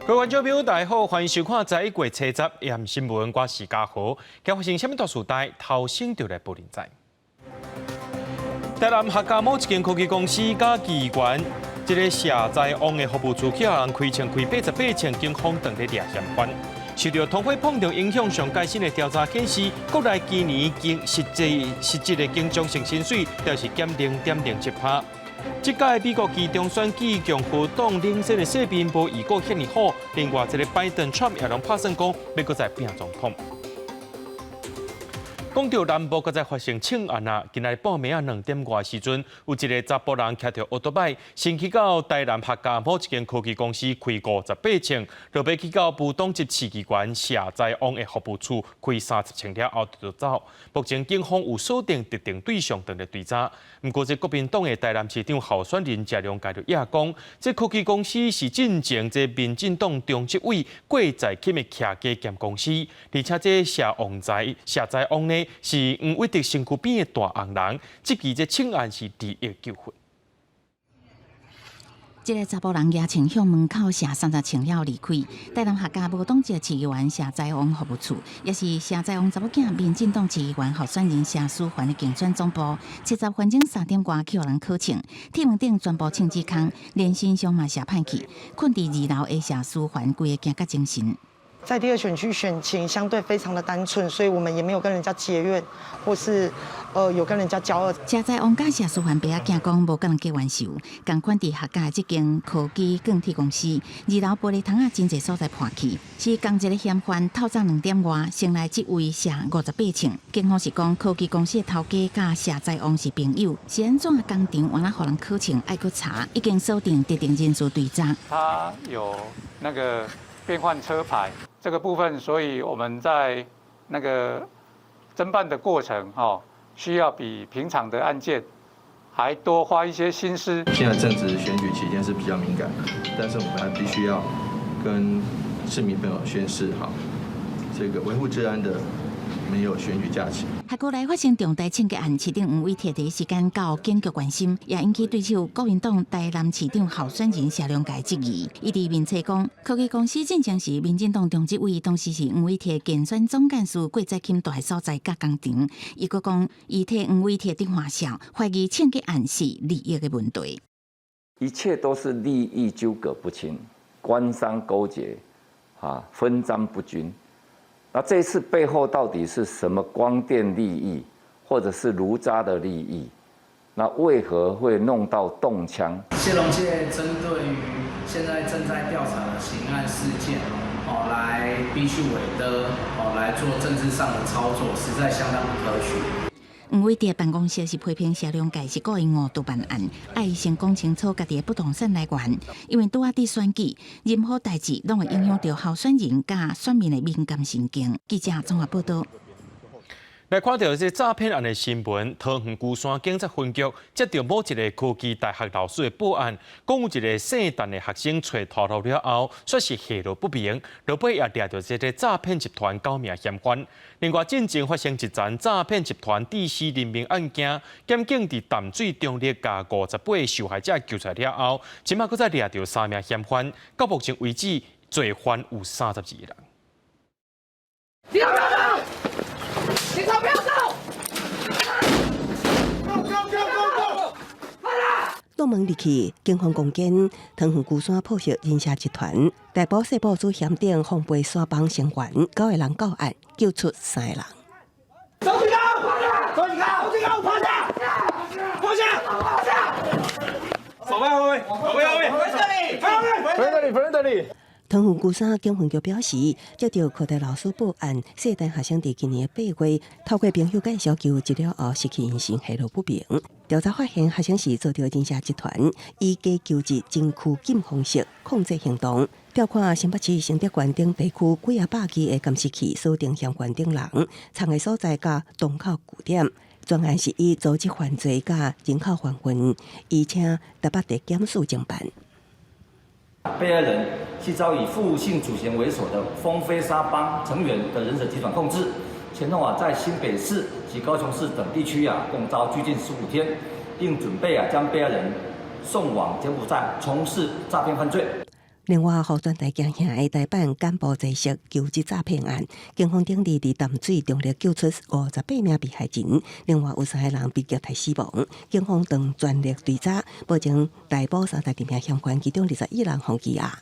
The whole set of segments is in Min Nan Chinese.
各位觀眾朋友，大家好，歡迎收看《11月初十晚新聞》，我是嘉豪。今發生啥物大事代，頭先就來報您知。台南客家某一間科技公司佮議員，這个謝在旺的服務處去予人開槍開88槍，警方當咧掠嫌犯。受著通貨膨脹影響，上蓋新的調查顯示，國內今年經實際實質的經常性薪水，就是減0.07%。這屆美國期中選舉共和黨領先的勢面無預估遐爾好，另外一个拜登、川普也攏拍算講欲閣再拼總統。講著南部閣再發生槍案啊！今仔日半暝仔2點外時陣，有一个查埔人騎著歐多擺，先去到台南客家某一間科技公司開58槍，落尾去到無黨籍市議員謝在旺的服務處開30槍了後就走。目前警方有鎖定特定對象，正咧追查。毋過，這國民黨的台南市長候選人謝龍介就也講，這科技公司是進前這民進黨中執委郭在欽的徛家兼公司，而且這謝旺財謝在旺呢，是黃偉哲身軀邊的大紅人，這期這槍案是利益糾紛。這个查埔人舉槍向門口射30槍了離開。台南客家無黨籍市議員謝在旺服務處，也是謝在旺查某囝民進黨市議員候選人謝書凡的競選總部。70分鐘3點外去予人敲槍，鐵門頂全部槍支空，連身上嘛射歹去。睏佇二樓的謝書凡規个驚甲精神。在第二選區選情相對非常的單純，所以我們也沒有跟人家結怨，或是有跟人家交惡。謝在旺佮謝書凡爸仔囝講無佮人結冤仇，仝款佇客家這間科技鋼鐵公司二樓玻璃窗仔真濟所在破去，是仝一个嫌犯透早2點外先來這位射58槍。警方是講科技公司的頭家佮謝在旺是朋友，是按怎工廠原來予人敲槍，愛閣查，已經鎖定特定人士追查。他有那個變換車牌這個部分，所以我們在那個偵辦的過程，需要比平常的案件還多花一些心思。現在正值選舉期間是比較敏感的，但是我們還必須要跟市民朋友宣示，哈，這個維護治安的沒有選舉假期。轄區內發生重大槍擊案，市長黃偉哲第一時間到警局關心，也引起對手國民黨台南市長候選人謝龍介質疑。伊佇面冊講，科技公司進前是民進黨中執委，當時是黃偉哲競選總幹事郭在欽蹛的所在佮工廠。伊閣講，伊替黃偉哲佇歡笑，懷疑槍擊案是利益的問題。一切都是利益糾葛不清，官商勾結，啊，分贓不均。那這次背後到底是什麼光電利益，或者是爐渣的利益？那為何會弄到動槍？謝龍介針對於現在正在調查的刑案事件，哦，來逼去委的，哦，來做政治上的操作，實在相當不可取。黃偉哲辦公室是批評謝龍介是故意誤導辦案，愛先講清楚家己的不動產來源，因為拄仔佇選舉，任何代誌攏會影響著候選人佮選民的敏感神經。記者綜合報導。來看著這詐騙案的新聞，桃園龜山警察分局接著某一个科技大學老師的報案，講有一个姓陳的學生揣頭路了後，煞是下落不明，落尾也掠著這个詐騙集團九名嫌犯。另外，進前發生一樁詐騙集團致死人命案件，檢警佇淡水中壢共58個受害者救出來了後，這馬閣再掠著三名嫌犯，到目前為止，罪犯有32個人。警察，警察不要走！Go go go go go！擋門入去，警方攻堅，桃園龜山破獲人蛇集團，大埔細埔主嫌等風飛沙幫成員九个人到案，救出三個人。手舉高，手舉高，手舉高，趴下，趴下，趴下！手背後面，手背後面，回這裡，回這裡，回這裡。桃園龜山警分局表示，接著科大老師報案，姓陳學生佇今年8月，透過朋友介紹求職了後，失去音訊，下落不明。調查發現，學生是遭著人蛇集團以假求職真拘禁方式控制行動。調看新北市承德縣等地區幾仔百支的監視器鎖定嫌犯等人，藏的所在佮東口據點。專案是以組織犯罪佮人口販運，移請台北地檢署偵辦。被害人係遭以傅姓主嫌為首的風飛沙幫成員的人蛇集團控制，前後啊在新北市及高雄市等地區啊共遭拘禁15天，並準備啊將被害人送往柬埔寨從事詐騙犯罪。另外，予全台驚嚇的台版柬埔寨式求職詐騙案，警方頂日佇淡水中壢救出58名被害人，另外有三个人被擊殺死亡。警方正全力追查，目前逮捕32名嫌犯，其中21人予羈押。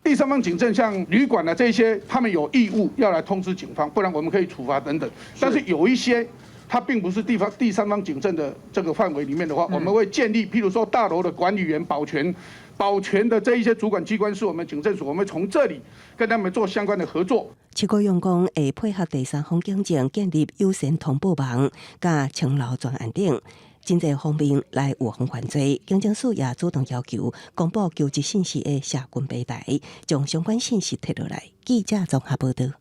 第三方警政，像旅館的這些，他們有義務要來通知警方，不然我們可以處罰等等。但是有一些，它並不是地方第三方警政的這個範圍裡面的話，我們會建立，譬如說大樓的管理員保全。保全的這一些主管機關是我們警政署，我們從這裡跟他們做相關的合作。徐國勇講會配合第三方警政建立有線通報網，佮清流專案等，真濟方面來預防犯罪。警政署也主動要求公布求職信息的社群平台，將相關信息提落來。記者綜合報道。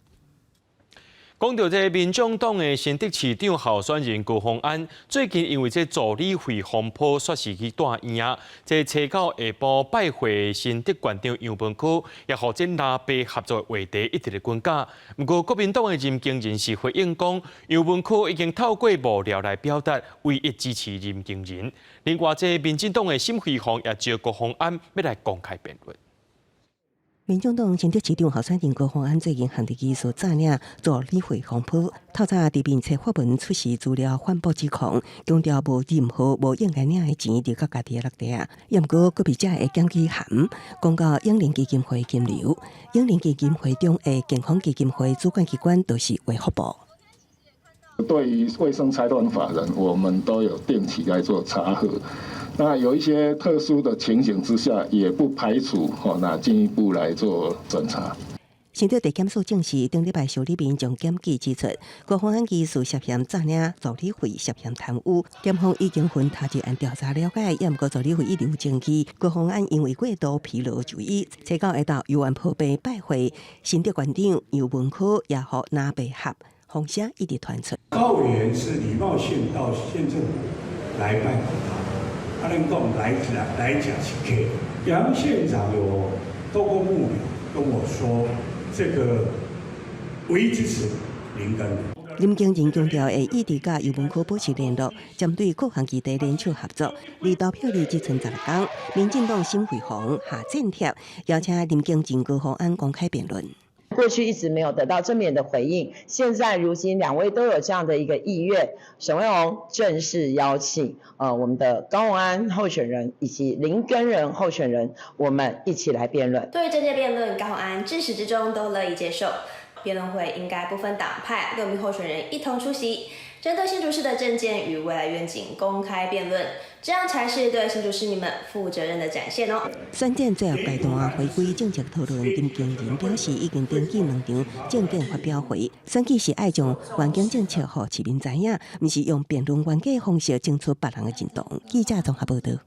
講到這民眾黨的新竹市長候選人高虹安，最近因為這助理費風波，煞是去蹛院啊。這初九下晡拜會新竹縣長楊文科，也予這藍白合作話題一直咧滾價。毋過國民黨的林耕仁是回應講，楊文科已經透過幕僚來表達唯一支持林耕仁。另外，這民進黨的沈慧虹也召高虹安欲來公開辯論。民眾黨新竹市長候選人高虹安最近陷入疑似詐領助理費風波，透早佇面冊發文出示資料反駁指控，強調無任何無應該領的錢入到家己的落袋。也毋過閣筆者的檢舉函，講到永齡基金會金流，永齡基金會中的健康基金會主管機關就是衛福部。對於衛生財團法人，我們都有定期來做查核。那有一些特殊的情形之下，也不排除吼，那進一步來做審查。新竹地檢署證實，頂禮拜受理民眾檢舉指出，高虹安疑似涉嫌詐領助理費、涉嫌貪污，檢方已經分頭一案調查了解，也毋過助理費一直有證據。高虹安因為過度疲勞就醫，初九下晝由原破病拜會新竹縣長楊文科，也予藍白合風聲一直傳出。高委員是禮貌性到縣政府來拜訪他，阿恁講來來來講是客。楊縣長有透過幕僚跟我說，這個唯一支持林耕仁。林耕仁強調會一直佮游文科保持聯絡，針對各項議題聯手合作。離投票日只賰16天，民進黨沈慧虹下戰帖，邀請林耕仁、高虹安公開辯論。過去一直沒有得到正面的回應，現在如今兩位都有這樣的一個意願，沈慧虹正式邀請，我們的高虹安候選人以及林耕仁候選人，我們一起來辯論。對於政見辯論，高虹安自始至終都樂意接受。辯論會應該不分黨派，六名候選人一同出席，針對新竹市的政見與未來願景公開辯論，這樣才是對新竹市民們負責任的展現哦。選戰最後階段回歸政策討論，林耕仁表示已經登記兩場政見發表會，選舉是愛將環境政策予市民知影，毋是用辯論冤家方式爭取別人的認同。記者綜合報道。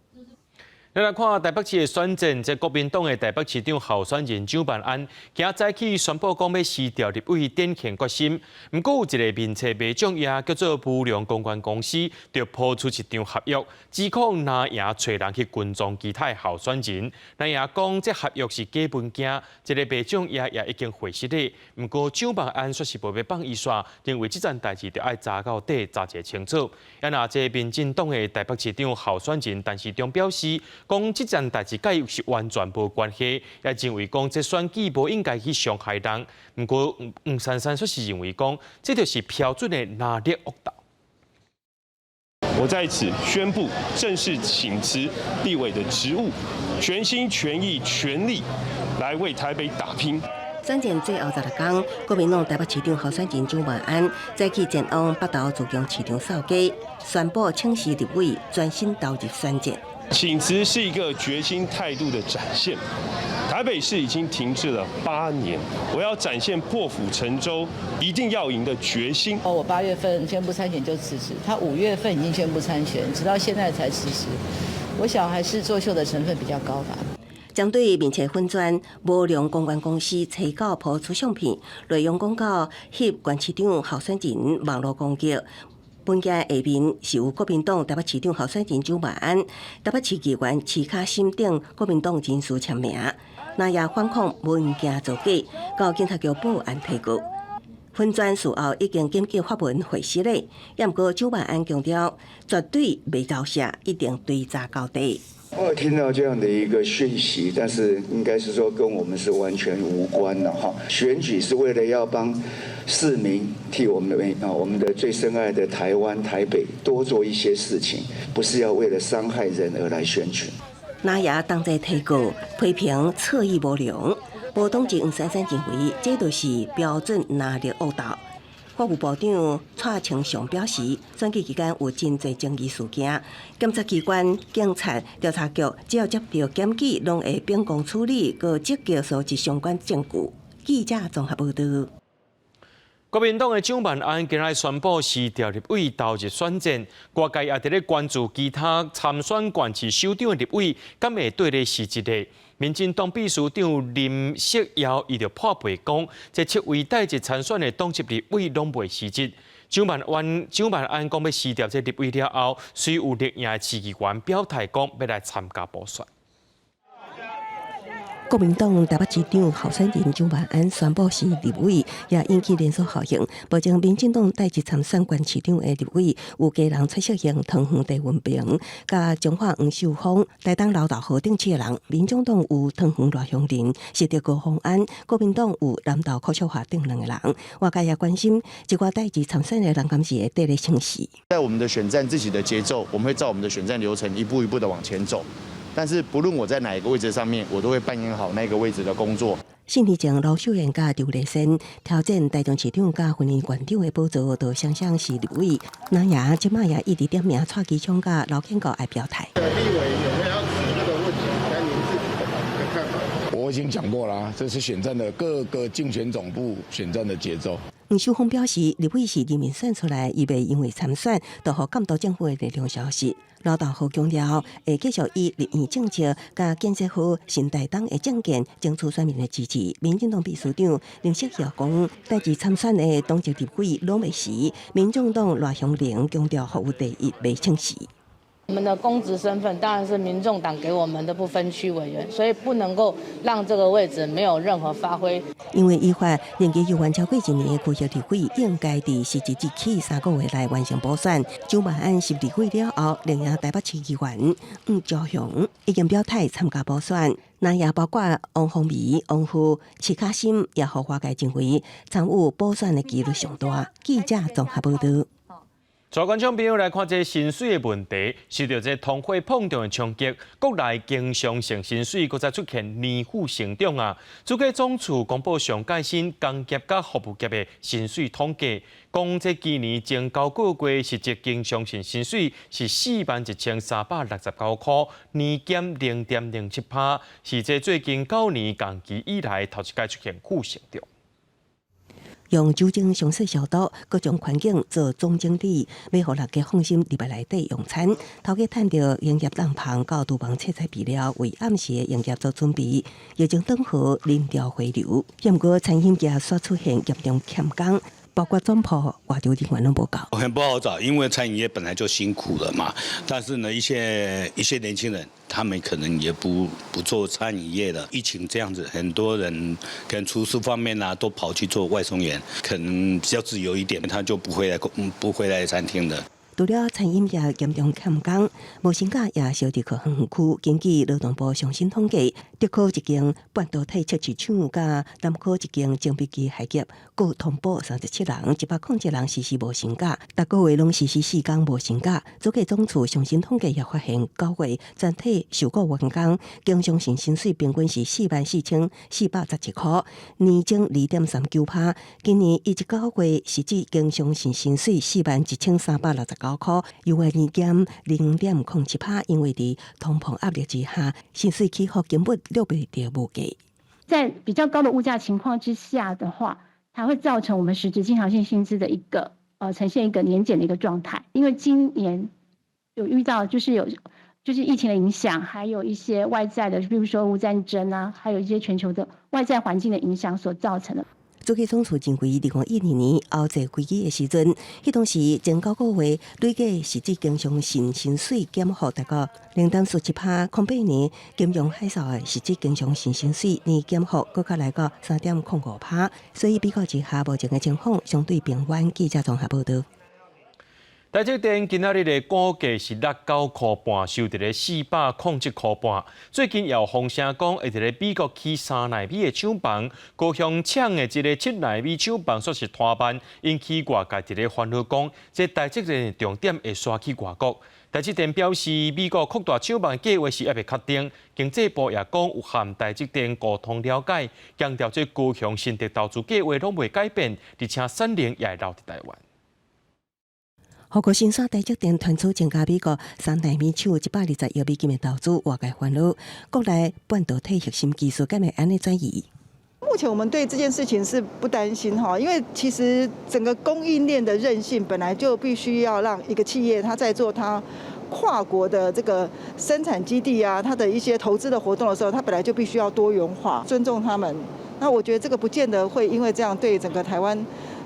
咱來看台北市的選戰，這國民黨的台北市長候選人蔣萬安，今早起宣布講欲辭掉立委展現決心。毋過有一个面冊賣獎業叫做無良公關公司，就拋出一張合約，指控藍營揣人去跟蹤其他候選人。藍營講這合約是假文件，這个賣獎業也已經回實咧。毋過蔣萬安煞是無欲放伊煞，認為這件代誌著愛查到底，查一个清楚。啊，若這民進黨的台北市長候選人陳時中表示，講這件代誌佮伊是完全無關係，也認為講這選舉無應該去傷害人。毋過黃珊珊煞是認為講，這就是標準的藍綠惡鬥。我在此宣布正式請辭立委的職務，全心全意全力來為台北打拼。選戰最後16天，國民黨台北市長候選人蔣萬安早起前往北投自強市場掃街，宣布請辭立委，專心投入選戰。請辭是一個決心態度的展現。台北市已經停滯了8年，我要展現破釜沉舟、一定要贏的決心。哦，我8月份宣布參選就辭職，他5月份已經宣布參選，直到現在才辭職。我想還是作秀的成分比較高吧。針對面冊粉專無良公關公司初九拋出相片，內容講到翕縣市長候選人網路攻擊。文件下面是由國民黨台北市長候選人蔣萬安、台北市議員徐卡心等國民黨人士簽名，藍營反控文件造假，到警察局報案提告。粉專事後已經緊急發文回實咧，也毋過蔣萬安強調絕對袂走卸，一定追查到底。我有聽到這樣的一個訊息，但是應該是說跟我們是完全無關的哈。選舉是為了要幫市民替我們的啊我們的最深愛的台灣台北多做一些事情，不是要為了傷害人而來選舉。藍營當作提告批評側意無良，無黨籍黃珊珊認為這就是標準藍綠惡鬥。法務部長蔡清祥表示，選舉期間有真濟爭議事件，檢察機關、警察、調查局只要接到檢舉，攏會秉公處理，閣積極蒐集相關證據。記者綜合報導。國民黨的蔣萬安今日宣布辭掉立委投入選戰，外界也佇咧關注其他參選縣市首長的立委，敢會綴咧辭職的。民進黨秘書長林錫耀伊就破背講，這七位帶職參選的黨籍立委攏袂辭職。蔣萬安講欲辭掉這立委了後，雖有綠營的市議員表態講欲來參加補選。國民黨台北市長候選人蔣萬安宣布辭立委，也引起連鎖效應。目前民進黨帶職參選縣市長的立委有基隆蔡適應、桃園鄭文平、佮彰化黃秀芳、台東劉道和等七個人。民眾黨有桃園賴香伶、新竹高虹安，國民黨有南投柯淑華等兩个人。外界也關心，這寡帶職參選的人，敢是會綴咧請辭？在我們的選戰自己的節奏，我們會照我們的選戰流程一步一步的往前走。但是不論我在哪一個位置上面，我都會扮演好那個位置的工作。四年前，盧秀燕佮張麗善挑戰台中市長佮雲林縣長的寶座，都雙雙辭立委。藍營這擺也一直點名蔡其昌佮劉建國愛表態。立委有沒有要提這個問題？談您自己的看法。我已經講過啦，這是選戰的各個競選總部選戰的節奏。黃秀芳表示，立委是人民選出來，伊袂因為參選，就予監督政府的力量消失。劉道和強調，會繼續以立院政策佮建設好新台東的政見，爭取選民的支持。民進黨秘書長林錫耀講，帶職參選的黨籍立委攏袂辭。民眾黨賴香伶強調，服務第一，袂請辭。我們的公職身份當然是民眾黨給我們的不分區委員，所以不能夠讓這個位置沒有任何發揮。因為依法任期猶原超過一年的區域立委，應該佇辭職日起3個月內完成補選。蔣萬安辭立委了後，綠營台北市議員黃昭雄已經表態參加補選。那也包括王鴻薇、王浩、徐卡心，也予外界認為參與補選的幾率上大。記者綜合報導。帶觀眾朋友來看這薪水的問題，受著這通貨膨脹的衝擊，國內經常性薪水閣再出現年負成長啊！主計總處公布上蓋新工業佮服務業的薪水統計，講這今年前九個月實質經常性薪水是41,369箍，年減0.07%，是這最近9年同期以來頭一擺出現負成長。用酒精詳細消毒，各種環境做總整理，欲予大家放心入來內底用餐。頭家趁著營業帳篷到廚房切菜備料，為暗時的營業做準備。疫情轉好，人潮回流，毋過餐飲業煞出現嚴重欠工，包括總鋪外勞人員攏無夠。很不好找，因為餐飲業本來就辛苦了嘛。但是呢，一些年輕人，他們可能也不做餐飲業了。疫情這樣子，很多人跟廚師方面啊，都跑去做外送員，可能比較自由一點，他就不回來餐廳了。除了餐飲業嚴重欠工，無薪假也燒佇科園區。根據勞動部上新統計，竹科一間半導體測試廠佮南科一間精密機械業，各通報37人，107人實施無薪假，逐個月攏實施4工無薪假。主計總處上新統計也發現，9月全體受雇員工經常性薪水平均是44,411箍，年增2.39%。今年一至9月實際經常性薪水41,369箍，猶原年減0.07%，因為佇通膨壓力之下，薪水起伏根本掠袂著物價。在比較高的物價情況之下的話，它會造成我們實質經常性薪資的一個呈現一個年減的一個狀態。因為今年有遇到就是有就是疫情的影響，還有一些外在的，比如說烏戰爭啊，還有一些全球的外在環境的影響所造成的。主計總處認為，2012年歐債危機的時陣，彼當時前9個月累計實質經常性薪水減幅達到0.47%，08年金融海嘯的實質經常性薪水年減幅閣較來到3.05%，所以比較之下，目前的情況相對平穩。記者綜合報導。台積電今仔日的股價是落9塊半，收佇咧407塊半。最近有風聲講，會佇咧美國起3納米的廠房，高雄廠的這个7納米廠房煞是拖慢，引起外界佇咧煩惱講，這台積電的重點會徙去外國。台積電表示，美國擴大廠房計劃是猶未確定。經濟部也講有和台積電溝通了解，強調這高雄新竹投資計劃攏袂改變，而且產能也會留佇台灣。護國神山台積電傳出增加美國3納米廠120億美金的投資，外界煩惱國內半導體核心技術敢會按呢轉移？目前我們對這件事情是不擔心哈，因為其實整個供應鏈的韌性本來就必須要讓一個企業它在做它跨國的這個生產基地啊，它的一些投資的活動的時候，它本來就必須要多元化，尊重他們。那我覺得這個不見得會因為這樣對整個台灣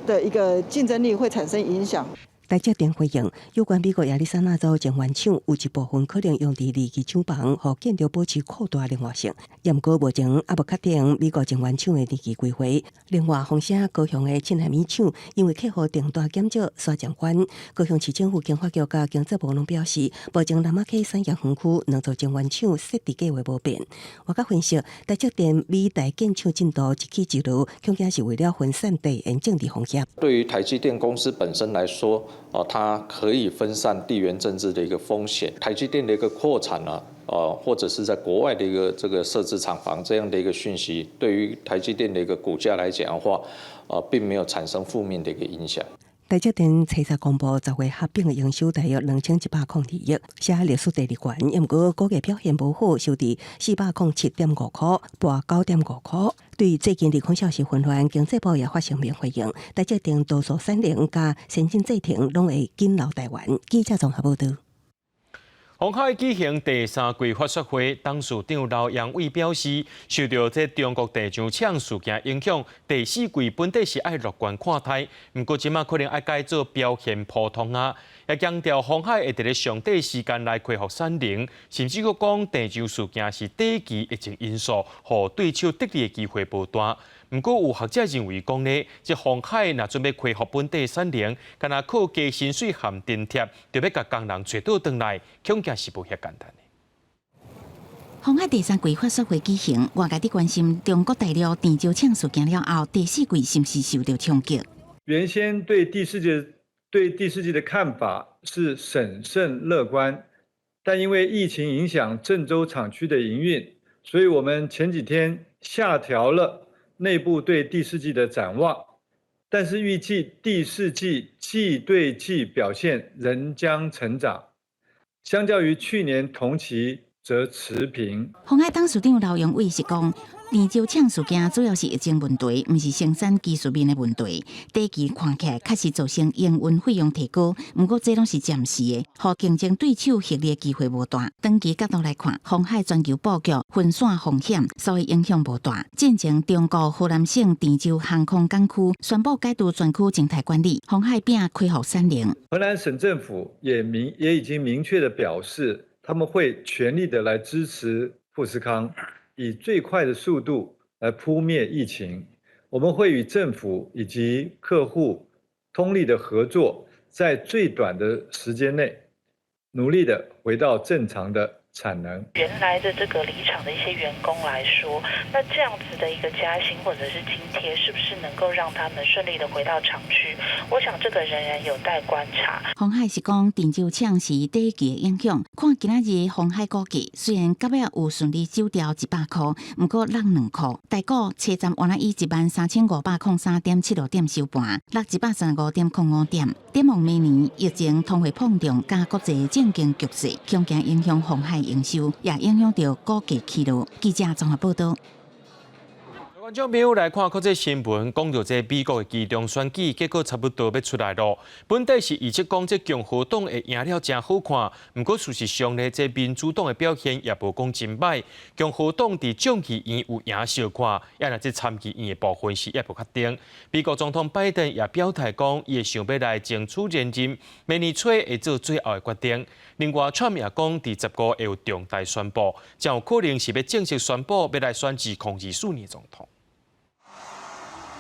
的一個競爭力會產生影響。台積電回應有關美國亞利桑那州晶圓廠有一部分可能用佇二期廠房，予建築保持擴大靈活性。毋過目前猶無確定美國晶圓廠的二期規劃。另外，風聲高雄的7納米廠因為客戶訂單減少，煞暫緩。高雄市政府經發局佮經濟部攏表示，目前那瑪夏產業園區兩座晶圓廠設置計劃無變。外界分析，台積電美台建廠進度一起一落，恐驚是為了分散地緣政治風險。對於台積電公司本身來說，哦，它可以分散地緣政治的一個風險。台積電的一個擴產呢，或者是在國外的一個這個設置廠房這樣的一個訊息，對於台積電的一個股價來講的話，並沒有產生負面的一個影響。台積電初十公布10月合併的營收大約2102億，寫歷史第二懸，毋過股價表現無好，收佇407.5塊，跋9.5塊。對最近利空消息紛亂，經濟部也發聲明回應，台積電多數產能佮先進製程攏會緊留台灣。記者綜合報導。鴻海舉行第三季法說會，董事長劉揚偉表示，受著這中國電廠廠事件影響，第四季本底是愛樂觀看待，毋過這馬可能愛改做表現普通啊。也強調鴻海會佇咧上短時間內恢復產能，甚至閣講電廠事件是短期疫情因素，予對手得利的機會無大。毋過有學者認為講呢，這鴻海若準備恢復本地產能，干焦靠加薪水和津貼，就欲共工人揣倒轉來，恐驚是無遐簡單。鴻海第三季法說會舉行，外界佇關心中國大陸鄭州廠事件了後，第四季是毋是受著衝擊？原先對第四季的看法是審慎樂觀，但因為疫情影響鄭州廠區的營運，所以我們前幾天下調了內部對第四季的展望，但是預計第四季季對季表現仍將成長，相較於去年同期則持平。鴻海董事長劉揚偉是講，鄭州廠事件主要是疫情問題，毋是生產技術面的問題。短期看起來確實造成營運費用提高，毋過這攏是暫時的，予競爭對手獲利的機會無大。長期角度來看，鴻海全球布局分散風險，所以影響無大。進前中國河南省鄭州航空港區宣布解除全區靜態管理，鴻海拼恢復產能。河南省政府也已經明確的表示，他們會全力的來支持富士康，以最快的速度來撲滅疫情。我們會與政府以及客戶通力的合作，在最短的時間內，努力的回到正常的產能。原來的這個離場的一些員工來說，那這樣子的一個加薪或者是津貼，是不是能夠讓他們順利的回到廠區？我想這個仍然有待觀察。鴻海是講，鄭州廠是短期的影響。看今仔日鴻海股價，雖然到尾有順利走掉100塊，毋過落2塊。台股初站原來以13,503.76點收盤，落135.05點。展望明年疫情通貨膨脹佮國際政經局勢，恐驚影響鴻海營收，也影響著股價起落。記者綜合報導。觀眾朋友來看國際新聞，講著這美國的期中選舉結果差不多欲出來囉。本底是預測講這共和黨會贏了誠好看，毋過事實上呢，這民主黨的表現也無講真䆀。共和黨佇眾議院有贏相看，也若這參議院的部分是猶無確定。美國總統拜登也表態講，伊會想欲來爭取連任，明年初會做最後的決定。另外，川普也講，佇15會有重大宣布，誠有可能是欲正式宣布欲來選2024年總統。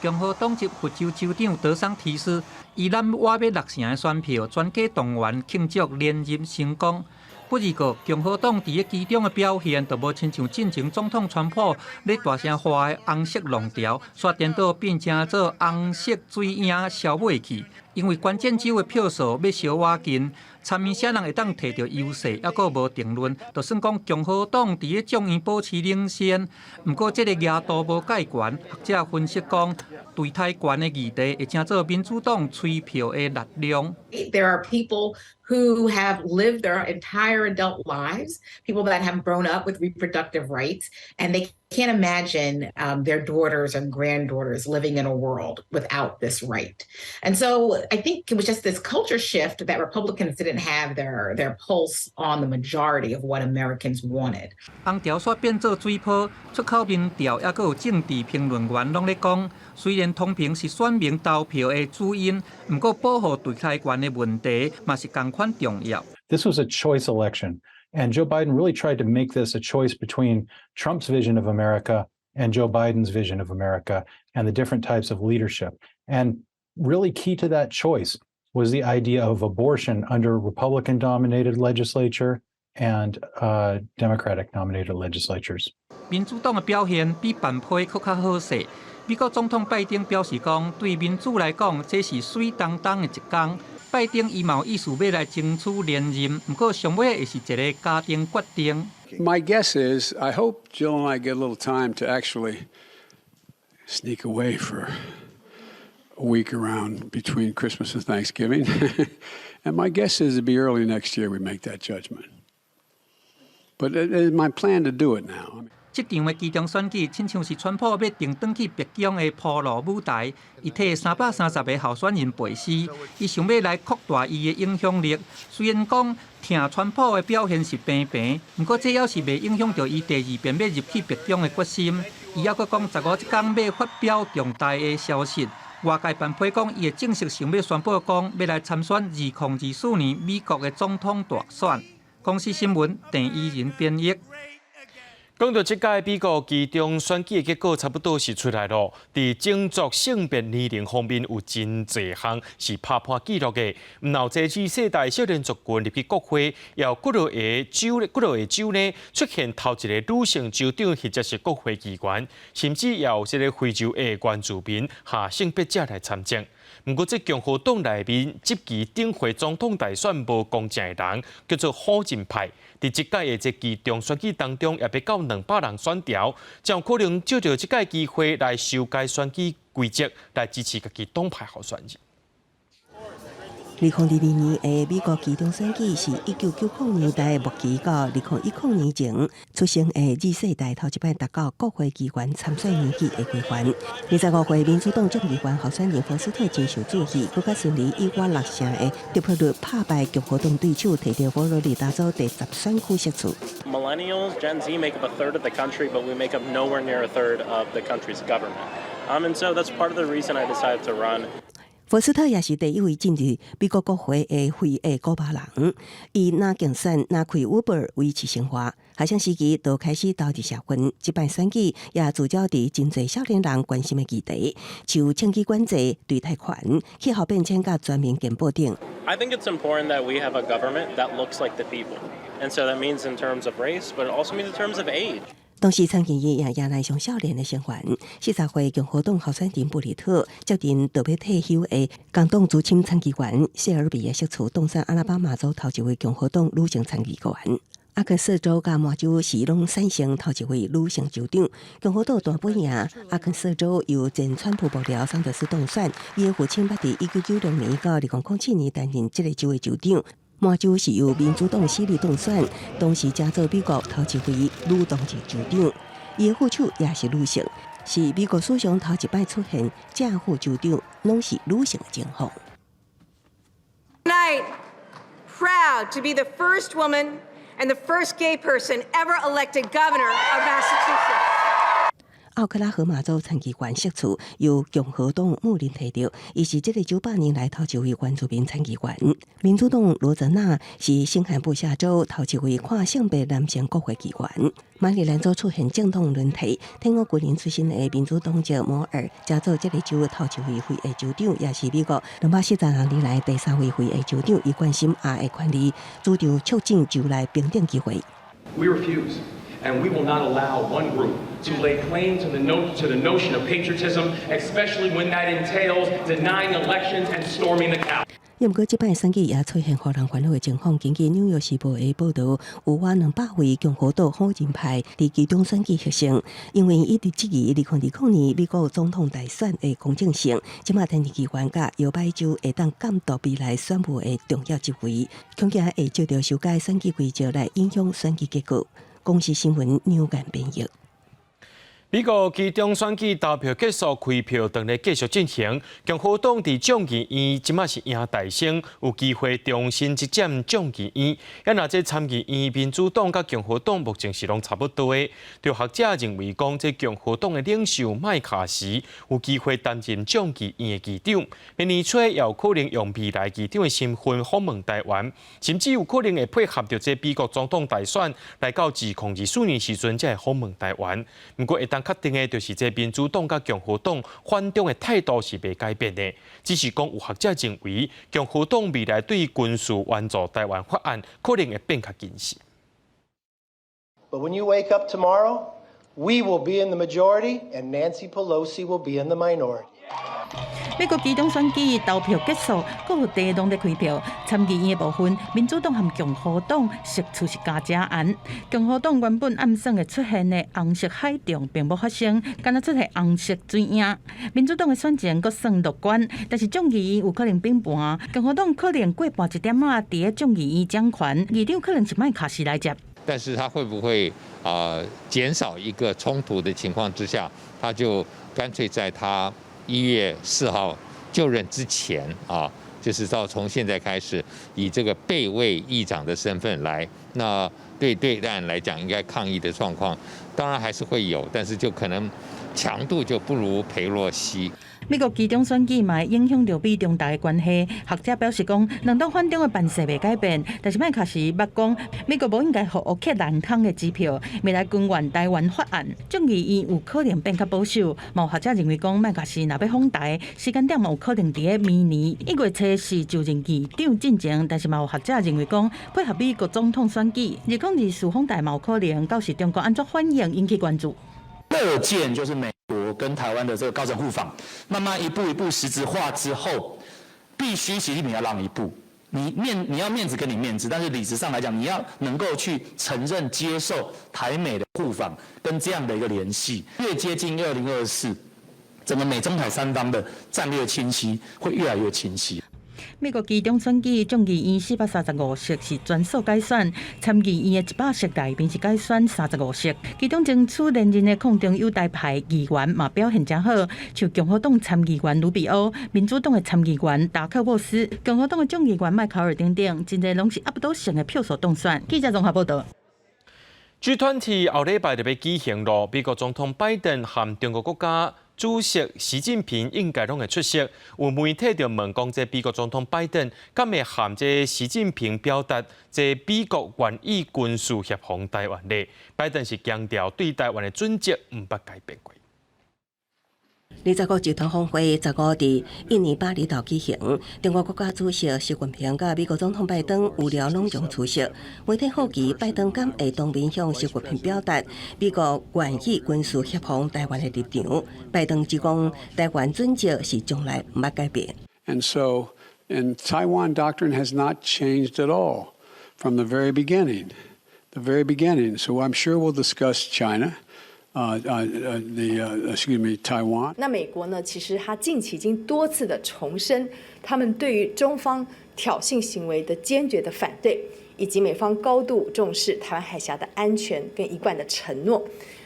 共和黨籍佛州州長德桑提斯伊攬倚欲六成的選票，全家動員慶祝連任成功。不過，共和黨佇咧其中的表現，就無親像進前總統川普咧大聲喊的紅色浪潮，煞顛倒變成做紅色水影消尾去。因為關鍵州的票數欲相倚近，參議啥人會當提著優勢，猶閣無定論。就算講共和黨佇咧眾院保持領先，毋過這個額度無蓋懸。學者分析講，墮胎權的議題會成做民主黨催票的力量。 There are people who have lived their entire adult lives, people that have grown up with reproductive rights, and they can't imagine their daughters and granddaughters living in a world without this right. And so I think it was just this culture shift that Republicans didn't have their pulse on the majority of what Americans wanted. 紅潮煞變做水泡，出口民調抑閣有政治評論員攏咧講，雖然通膨是選民投票的主因，毋過保護墮胎權的問題嘛是仝款重要。 This was a choice election, and Joe Biden really tried to make this a choice between Trump's vision of America and Joe Biden's vision of America and the different types of leadership. And really key to that choice was the idea of abortion under Republican-dominated legislature and Democratic-dominated legislatures. 民主黨的表現比范批閣較好勢。美國總統拜登表示講，對民主來講，這是媠當當的一工。拜登伊嘛有意思欲來爭取連任，毋過上尾會是一個家庭決定。 My guess is, I hope Jill and I get a little time to actually sneak away for a week around between Christmas and Thanksgiving. And my guess is it'd be early next year we make that judgment. But it is my plan to do it now. 這場的期中選舉，親像是川普欲轉轉去白宮的鋪路舞台，伊替330個候選人背書，伊想欲來擴大伊的影響力。雖然講疼川普的表現是平平，毋過這猶是袂影響著伊第二遍欲入去白宮的決心。伊猶閣講15這工欲發表重大的消息。外界範批講，伊會正式想欲宣布講，欲來參選2024年美國的總統大選。公視新聞鄭怡仁編譯。講到這屆美國期中選舉的結果，差不多是出來囉。佇種族、性別、年齡方面有真濟項是拍破紀錄的。毋但這 Z 世代少年族群入去國會，也有幾落个州，幾落個州呢出現頭一个女性州長或者是國會議員，甚至也有這个非洲的原住民下性別者來參政。毋過，這共和黨內面質疑頂回總統大選無公正的人，叫做火箭派。佇這屆的這期中選舉當中，也欲到200人選調，將有可能藉著這屆機會來修改選舉規則，來支持家己黨派候選人。2022年的美國期中選舉是1990年代末期到2010年前出生的 Z 世代頭一擺達到國會議員參選年紀的規範。25歲民主黨眾議員候選人福斯特真受注意，閣較順利以倚六成的得票率拍敗共和黨對手，提著佛羅里達州第10選區席次。 Millennials, Gen Z make up a third of the country, but we make up nowhere near a third of the country's government. And so that's part of the reason I decided to run. 福斯特也是第一位進入美國國會的非裔古巴人，伊若競選若開 Uber 維持生活，學生時期就開始投入社運，這擺選舉也聚焦佇真濟少年人關心的議題，像槍支管制、墮胎權、氣候變遷佮全民健保等。 I think it's important that we have a government that looks like the people. And so that means in terms of race, but it also means in terms of age. 同時，參議院也迎來上少年的成員。40歲共和黨候選人布里特接任就欲退休的工黨資深參議員謝爾比的席次，當選阿拉巴馬州頭一位共和黨女性參議員。阿肯色州佮麻州是攏產生頭一位女性州長。共和黨大本營阿肯色州由前川普幕僚桑德斯當選，伊的父親捌佇1996年到2007年擔任這个州的州長。麻州是由民主黨希利當選，同時成做美國頭一位女當選州長。伊的副手也是女性，是美國史上頭一擺出現正副州長攏是女性的情況。 Tonight, proud to be the first woman and the first gay person ever elected governor of Massachusetts. 奧克拉荷馬州參議員席次由共和黨穆林提著，伊是這个州100年來頭一位原住民參議員。民主黨羅澤納是新罕布夏州頭一位跨性別男性國會議員。馬里蘭州出現政黨輪替，退伍軍人出身的民主黨籍摩爾，成做這个州頭一位非裔州長，也是美國240年來第三位非裔州長。伊關心亞裔權利，主張促進州內平等機會。 We refuse, and we will not allow one group to lay claim to the, no, to the notion of patriotism, especially when that entails denying elections and storming the Capitol. 毋過，這擺選舉也出現予人煩惱的情況。根據《紐約時報》的報導，有逾200位共和黨否認派佇期中選舉獲勝，因為一直質疑2020年美國總統大選的公正性。這馬擔任議員佮搖擺州會當監督未來選務的重要職位，恐驚會藉著修改選舉規則來影響選舉結果。公視新聞紐間編譯。美國期中選舉投票結束，開票當咧繼續進行。共和黨佇眾議院這馬是贏大勝，有機會重新執掌眾議院。啊，若這參議院民主黨佮共和黨目前是攏差不多的。就學者認為講，這共和黨的領袖麥卡錫有機會擔任眾議院的議長，明年初也有可能用未來議長的身份訪問台灣，甚至有可能會配合著這美國總統大選來到2024年時陣才會訪問台灣。毋過會當確定的，就是這民主黨佮共和黨反中的態度是袂改變的，只是講有學者認為，共和黨未來對軍事援助台灣法案可能會變較謹慎。 But when you wake up tomorrow, we will be in the majority and Nancy Pelosi will be in the minority. 美國期中選舉投票結束，各地攏佇開票。參議院的部分，民主黨和共和黨席次是加誠絚。共和黨原本暗算會出現的紅色海漲，並無發生，干焦出現紅色水影。民主黨的選情閣算樂觀，但是眾議院有可能變盤，共和黨可能過半一點仔佇咧眾議院掌權，議長可能是麥卡錫來接。但是他會不會啊減少一個衝突的情況之下，他就乾脆在他1月4號就任之前啊，就是到從現在開始以這個備位議長的身份來，那對對岸來講，應該抗議的狀況當然還是會有，但是就可能強度就不如裴洛西。美國期中選舉嘛會影響著美中台的關係。學者表示講，兩黨反中的辦勢袂改變，但是麥卡錫捌講，美國無應該予烏克蘭空的支票，未來軍援台灣法案，眾議院有可能變較保守。嘛有學者認為講，麥卡錫若欲訪台，時間點嘛有可能佇咧明年1月初四就任議長進前，但是嘛有學者認為講，配合美國總統選舉，2024訪台嘛有可能，到時中國按怎反應引起關注。樂見就是美國跟台灣的這個高層互訪，慢慢一步一步實質化之後，必須習近平要讓一步。你要面子給你面子，但是理智上來講，你要能夠去承認接受台美的互訪跟這樣的一個聯繫。越接近2024，整個美中台三方的戰略清晰會越來越清晰。美國期中選舉眾議院435席是全數改選，參議院的100席內面是改選35席。其中爭取連任的抗中友台派議員嘛表現誠好，像共和黨參議員盧比歐、民主黨的參議員達克沃斯、共和黨的眾議員麥考爾等等，真濟攏是壓倒性的票數當選。記者綜合報導。 G20 後禮拜就欲舉行囉，美國總統拜登和中國國家主席習近平應該攏會出席。有媒體就問講，這美國總統拜登敢會和這習近平表達這美國願意軍事協防台灣咧？拜登是強調對台灣的準則毋捌改變過。二十國集團峰會十五佇印尼巴厘島舉行，中國國家主席習近平佮美國總統拜登預料攏將出席。媒體好奇拜登敢會當面向習近平表達美國願意軍事協防台灣的立場。拜登只講台灣準則是從來毋捌改變。 And so, and Taiwan doctrine has not changed at all from the very beginning, the very beginning. So I'm sure we'll discuss China. Excuse me, Taiwan. 那美國呢？其實他近期已經多次的重申，他們對於中方挑釁行為的堅決的反對，以及美方高度重視台灣海峽的安全跟一貫的承諾。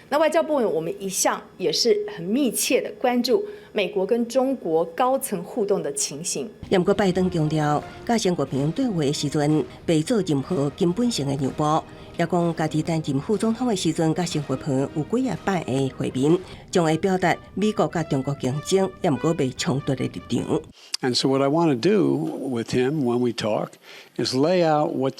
那外交部我們一向也是很密切的關注美國跟中國高層互動的情形。毋過拜登強調，佮習近平對話的時陣，袂做任何根本性的讓步。也講家己擔任副總統的時陣，佮習近平有幾仔擺的會面，將會表達美國佮中國競爭，也毋過袂衝突的立場。 And so what I want to do with him when we talk is lay out what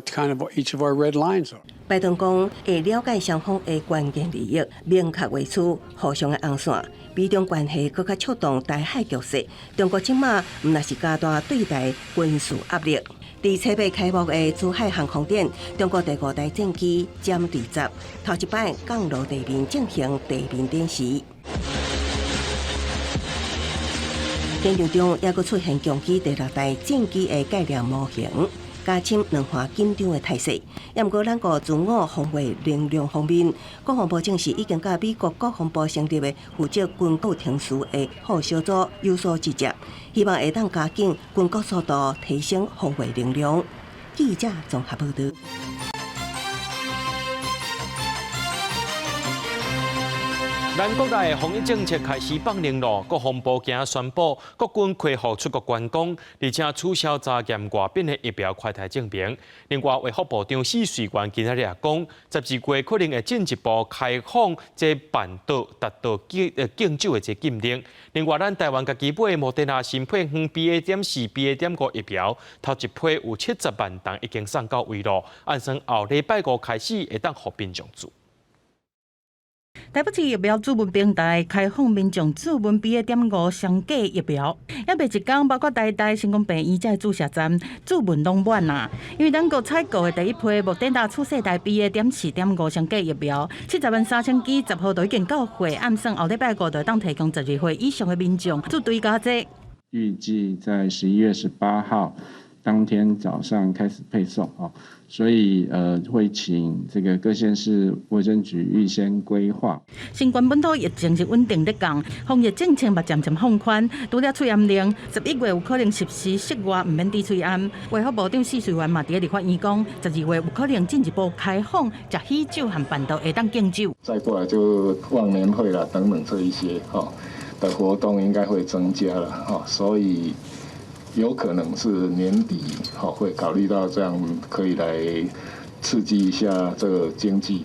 kind of each of our red lines are. 拜登講會了解雙方的關鍵利益，明確畫出互相的紅線，美中關係閣較觸動台海局勢。中國這馬毋但是加大對台軍事壓力。佇七八開幕的珠海航空展，中國第五代戰機殲20頭一擺降落地面進行地面展示。展場中猶閣出現共機第六代戰機的概念模型，加深兩岸緊張的態勢。也毋過，咱國自我防衛能量方面，國防部證實已經佮美國國防部成立的負責軍購程序的副小組有所集結，希望會當加緊軍購速度，提升防衛能量。記者綜合報導。咱國內防疫政策開始放靈囉，國防部今宣布，國軍恢復出國觀光，而且取消查驗外賓的疫苗快篩證明。另外，衛福部長許瑞元今仔日也講，12月可能會進一步開放這辦桌達到敬酒的這禁令。另外，咱台灣家己買莫德納新配方 BA.4、BA.5疫苗，頭一批有70萬劑已經送到位囉，按算後禮拜五開始會當予民眾注。台北市疫苗諮詢平台開放民眾諮詢 BA.5雙價疫苗，猶未一工，包括台大、成功病院這注射站諮詢攏滿啊！因為咱國採購的第一批莫德納次世代 BA.4.5雙價疫苗，70萬3千劑，10號就已經到貨，按算後禮拜五就會當提供12歲以上的民眾做追加劑。預計在11月18號當天早上開始配送哦。所以，會請這個各縣市衛生局預先規劃。新冠本土疫情是穩定咧降，防疫政策嘛漸漸放寬。除了喙罨令，11月有可能實施室外毋免滴喙罨。衛福部長許瑞元嘛佇咧立法院講，12月有可能進一步開放，食喜酒和辦桌會當敬酒。再過來就忘年會啦，等等這一些哈的活動應該會增加了哈，所以。有可能是年底，吼會考慮到這樣可以來刺激一下這個經濟。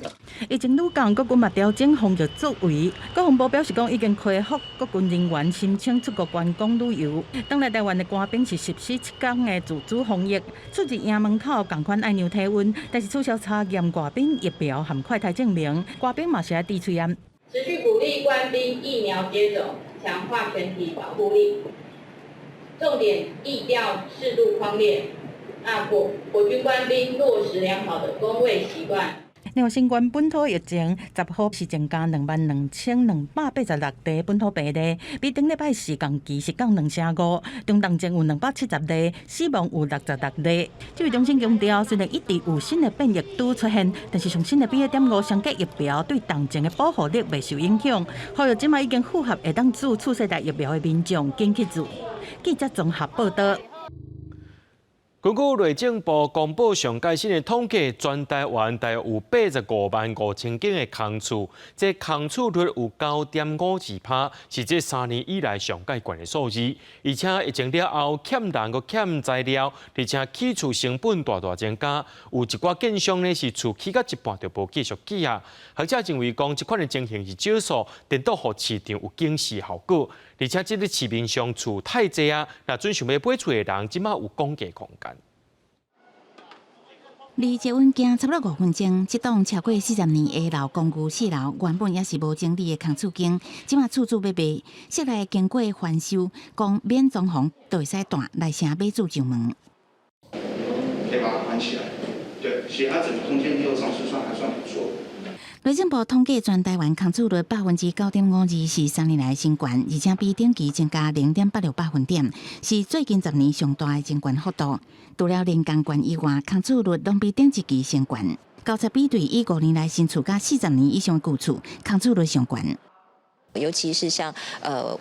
疫情愈降，國軍嘛調整防疫作為。國防部表示講，已經恢復國軍人員申請出國觀光旅遊。轉來台灣的官兵是實施7天的自主防疫，出入營門口仝款愛量體溫，但是取消查驗外賓疫苗和快篩證明，官兵嘛是愛滴喙罨。持續鼓勵官兵疫苗接種，強化全體保護力。重點疫調適度匡列，那國軍官兵落實良好的公衛習慣。另外，新冠本土疫情10號是增加22,286例本土病例，比頂禮拜四同期是降2成5。中重症有270例，死亡有66例。指揮中心強調，雖然一直有新的變異株出現，但是上新的 BA.5雙價疫苗對重症的保護力袂受影響。呼籲這馬已經符合會當注次世代疫苗的民眾，緊去注。記者綜合報導。根據內政部公布上最新的統計，全台灣大約有85萬5千間的空厝，這空厝率有9.52%，是這3年以來上蓋懸的數字。而且疫情了後，欠人閣欠材料，而且起厝成本大大增加，有一寡建商呢是厝起到一半就無繼續起啊。學者認為講，這款的情形是少數，顛倒予市場有警示效果。而且這個市面上厝太濟啊，若準想欲買厝的人，這馬有講價空間。離捷運行差不多5分鐘，這棟超過40年的老公寓四樓，原本也是無整理的空厝間，這馬厝主欲賣，室內經過翻修，講免裝潢就會使蹛來城買主上門。可以把它關起來，對，其實它整個空間利用上是算還算不錯。內政部統計，全台灣空厝率9.52%，是3年來新懸，而且比頂期增加0.86百分點，是最近10年上大的增懸幅度。除了林江縣以外，空厝率攏比頂一期升懸。交叉比對，以5年來新厝佮40年以上舊厝，空厝率上懸。尤其是像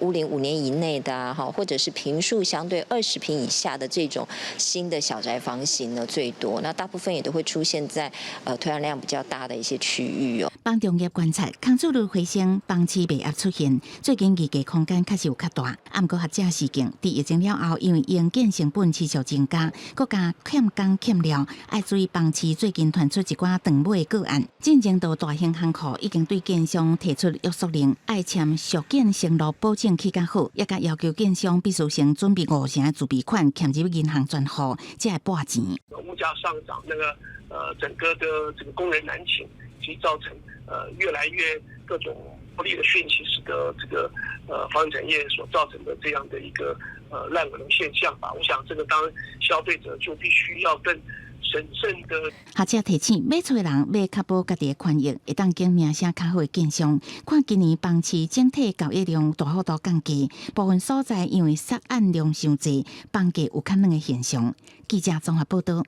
屋齡5年以內的啊，或者是坪數相對20坪以下的這種新的小宅房型呢最多。那大部分也都會出現在推案量比較大的一些區域哦。房仲業觀察，空置率回升，房市賣壓出現，最近議價空間確實有較大。啊，毋過學者示警，佇疫情了後，因為營建成本持續增加，閣加欠工欠料，愛注意房市最近傳出一寡長尾個案。進前到大型行庫已經對建商提出約束令，愛簽續建承諾保證起較好，也共要求建商必須先準備五成的自備款，欠入銀行專戶，才會撥錢。物價上漲，那個整個的這個工人難請，其實造成越來越各種不利的訊息，使得這個房地產業所造成的這樣的一個爛尾樓現象吧。我想這個當消費者就必須要更審慎的。學者提醒，買厝的人欲確保家己的權益，會當揀名聲較好的建商。看今年房市整體交易量大幅度降低，部分所在因為殺案量傷濟，房價有較軟的現象。記者綜合報道。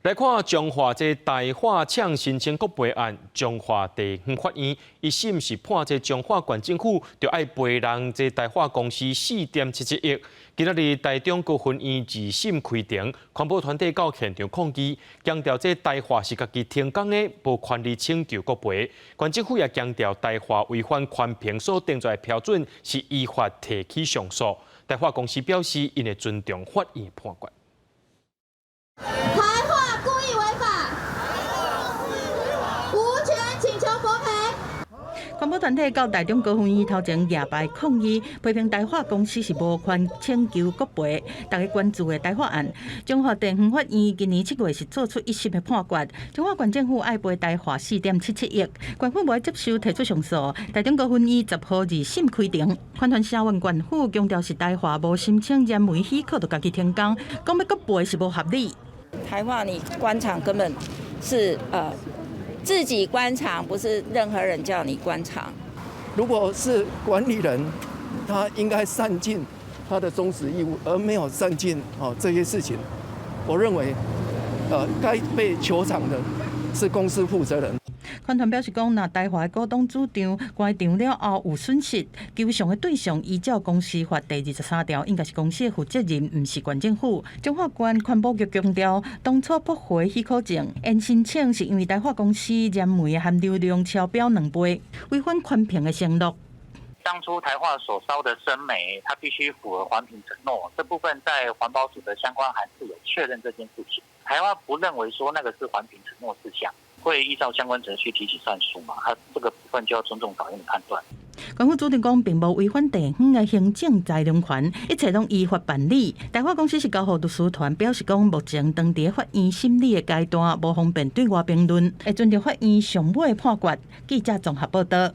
來看彰化這台化廠申請國賠案，彰化地方法院一審是判這彰化縣政府著愛賠人這台化公司4.77億。今仔日台中高分院二審開庭，環保團體到現場抗議，強調這台化是家己停工的，無權利請求國賠。縣政府也強調台化違反環評所定出的標準，是依法提起上訴。台化公司表示，𪜶會尊重法院判決。台化故意違法，無權請求國賠。環保團體到台中高分院頭前舉牌抗議，批評台化公司是無權請求國賠。大家關注的台化案，彰化地方法院今年7月是做出一審的判決，彰化縣政府愛賠台化4.77億，縣府無愛接受提出上訴。台中高分院10號二審開庭，環團聲援縣府強調是台化無申請燃煤許可就家己停工，講欲閣賠是無合理。台化你關廠根本是自己關廠，不是任何人叫你關廠。如果是管理人，他應該善盡他的忠實義務，而沒有善盡哦這些事情。我認為，該被求償的是公司負責人。環團表示講，若台化的股東主張關場了後有損失，求償的對象依照公司法第23條，應該是公司的負責任，毋是縣政府。彰化縣環保局強調，當初駁回許可證，延申請是因為台化公司燃煤的含硫量超標2倍，違反環評的承諾。當初台化所燒的生煤，它必須符合環評承諾，這部分在環保署的相關函是有確認這件事情。台化不認為說那個是環評承諾事項，會依照相關程序提起上訴嘛？他這個部分就要尊重法院的判斷。縣府主張講，並無違反地方的行政裁量權，一切攏依法辦理。台化公司是交予律師團表示講，目前當佇法院審理的階段，無方便對外評論，會尊重法院上尾的判決。記者綜合報道。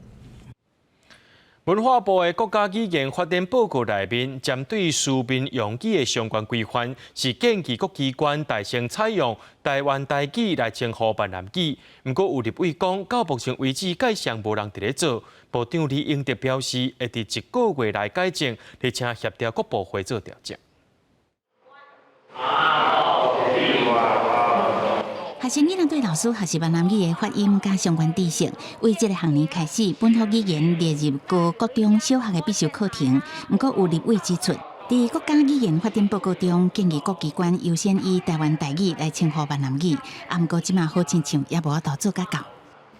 文化部的國家語言發展報告內面，針對書面用語的相關規範，是建議各機關大聲採用台灣台語來稱呼閩南語。毋過有立委講，到目前為止，蓋上無人佇咧做。部長李英哲表示，會佇一個月內改正，而且協調各部會做調整。學生囡仔對老師學習閩南語的發音佮相關知識，為這个學年開始，本土語言列入高國中小學的必修課程。毋過有立委指出，佇國家語言發展報告中，建議各機關優先以台灣台語來稱呼閩南語。啊，毋過這馬好親像也無法度做甲到。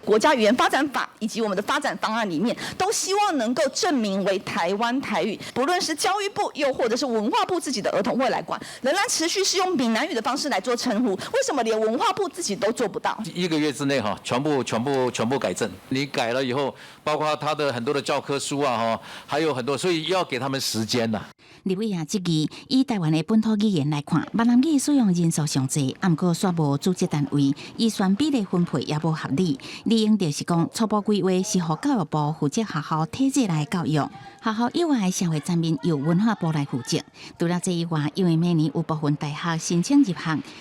國家語言發展法以及我們的發展方案裡面，都希望能夠正名為台灣台語。不論是教育部，又或者是文化部自己的兒童會來管，仍然持續是用閩南語的方式來做稱呼。為什麼連文化部自己都做不到？一個月之內哈，全部全部全部改正。你改了以後，包括他的很多的教科書啊，哈，還有很多，所以要給他們時間呐。立委也質疑，以台灣的本土語言來看，閩南語使用人數上濟，毋過卻無組織單位，預算比例分配也無合理。理應就是講，初步規劃是予教育部負責學校體制內教育，學校以外的社會層面由文化部來負責。除了這以外，因為每年有部分大學申請入學，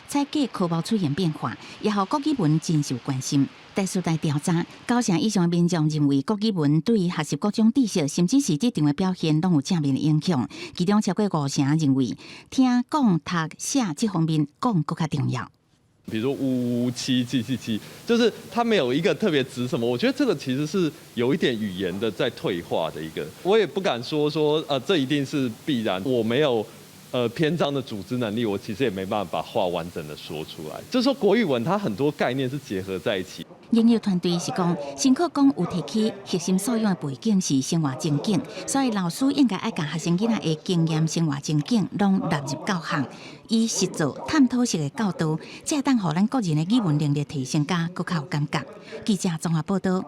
採計科目出現變化，也予國語文真受關心。第四代調查，九成以上的民眾認為國語文對於學習各種知識，甚至是職場的表現，攏有正面的影響。其中超過五成認為，聽講讀寫這方面講閣較重要。比如說五七七七七，就是它沒有一個特別指什麼。我覺得這個其實是有一點語言的在退化的一個。我也不敢說，這一定是必然。我沒有篇章的組織能力，我其實也沒辦法把話完整的說出來。就是說國語文它很多概念是結合在一起。二研究團隊是講，新課綱有提起核心素養的背景是生活情境，所以老師應該愛共學生囡仔的經驗、生活情境攏納入教學，以實作探討式的教導，才會當予咱國人的語文能力提升加閣較有感覺。記者綜合報道。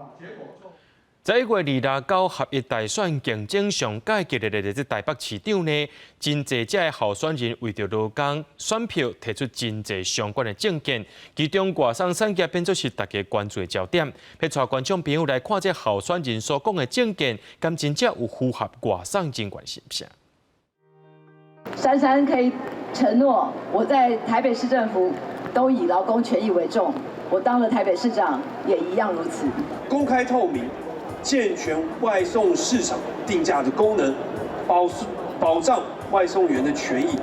11月29合一大選競爭上蓋激烈的這台北市長呢，真濟這个候選人為著勞工選票提出真濟相關的政見，其中外送產業變做是大家關注的焦點。欲帶觀眾朋友來看這候選人所講的政見，敢真正有符合外送人權是毋是？珊珊可以承諾，我在台北市政府都以勞工權益為重，我當了台北市長也一樣如此。公開透明。健全外送市場定價的功能，保障外送員的權益，